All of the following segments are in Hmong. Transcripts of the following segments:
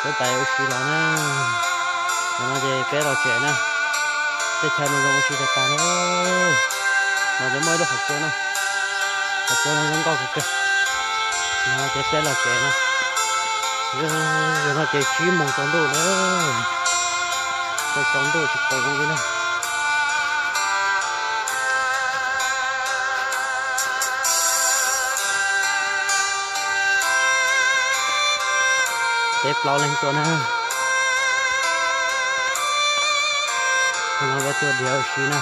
Peb pais ua si los na. Ntawm no ces peb los tsev na. Teb chaws no zoo ua si tag tag na. No ces muaj ib lub qhov tsua na. Qhov tsua no zoo nkauj kawg kawg. No ces peb los tsev na. Yog no ces tsib moos tsaus ntuj na. Tsaus ntuj tsis tau zoo li na. Peb plaub leeg tuaj na. No peb tuaj diav ua si na.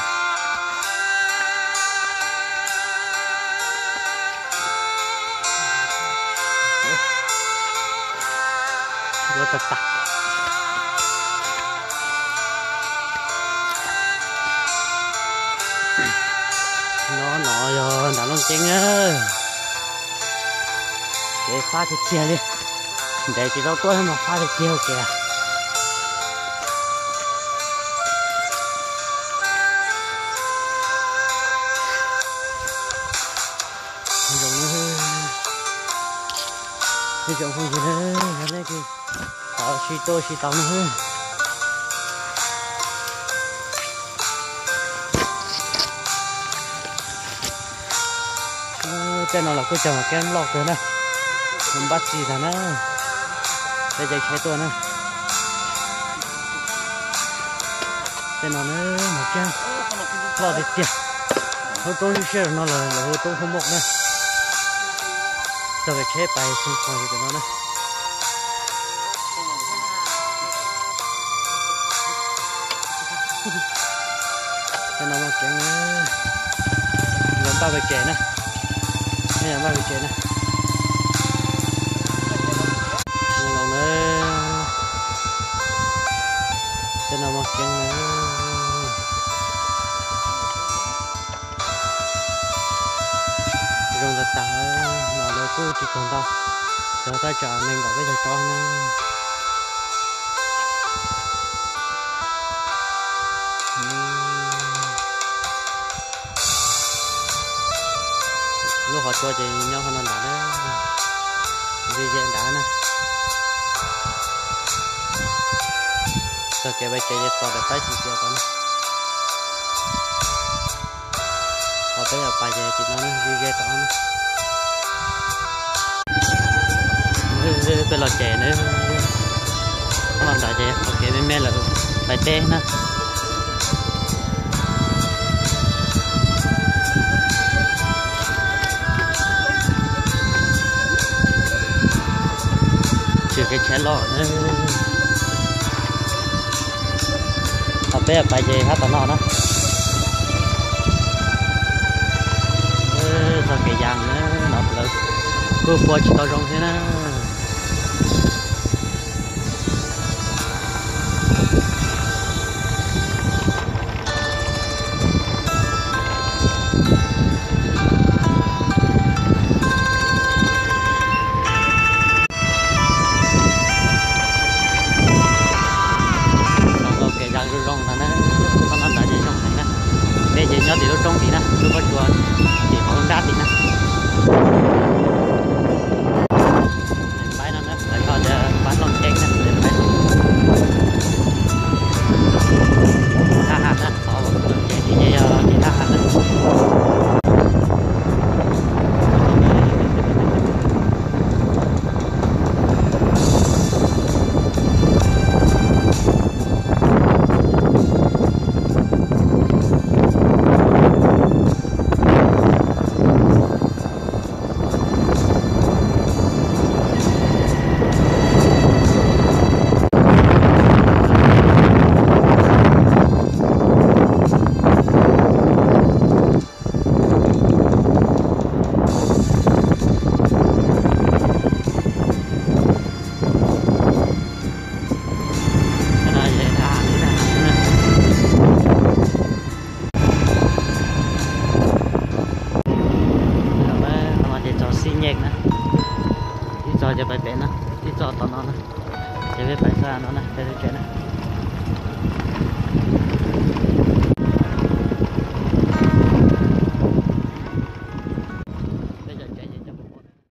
Ua tag tag. No no yog nram Looj Ceeb na. Kev fab tiag tiag li. Ntev tsis tau tuaj mas fab tiag tiag kev. Zoo, ib tsoom phooj ywg, yog nej tsis tau sib tuaj sib tau no. Tej no los kuj cov mas keeb loj kawg na, npab txi ntag na. Peb caij tsheb tuaj na. Tej no na mas keeb loj tiag tiag. Lub roob siab siab no los lawv hu roob Hoob Moj na. Txog pem tsheb pais xeev qhov yus pem no na. Tej no mas keeb na. Los npaj pem tsev na. Npaj pem tsev na. Los na. Tej no mas keeb na. Zoo tag tag, no lawv kuj tsis tau ntau, cov thaj tsam nees nkaum peb caug tsob na. Lub qhov tsua ces nyob qhov no nrad na, ze ze nrad na. Txog kev pais tsev ces tos daim paib xim tias tod na. Qhov peb yuav pais ces tim no na, ze ze tod na. Peb los tsev na. Qhov no nrad ces qhov kev me me lawm, pais teb na. Tsis kev tsheb loj na. Qhov peb pais ces hab tom no na. Txog kev yas na, no lawv kuj pua tsis tau zoo thiab na. Los tau kev yas zoo zoo ntag na, qhov no nrad ces zoo heev na. Peb ces nyob tim lub roob tid na, lub pob tsuas tim qhov lub nrab tid na. Daim paib no na, lawv hais tias paib Looj Ceeb na, daim paib thab ham na, qhov Looj Ceeb tid ces yog tim thab ham na. Qhov no ces txog Xib Nyej na, ib txog ces pais pem na, ib txog tom no na, ces peb pais xa no na, peb tsev na.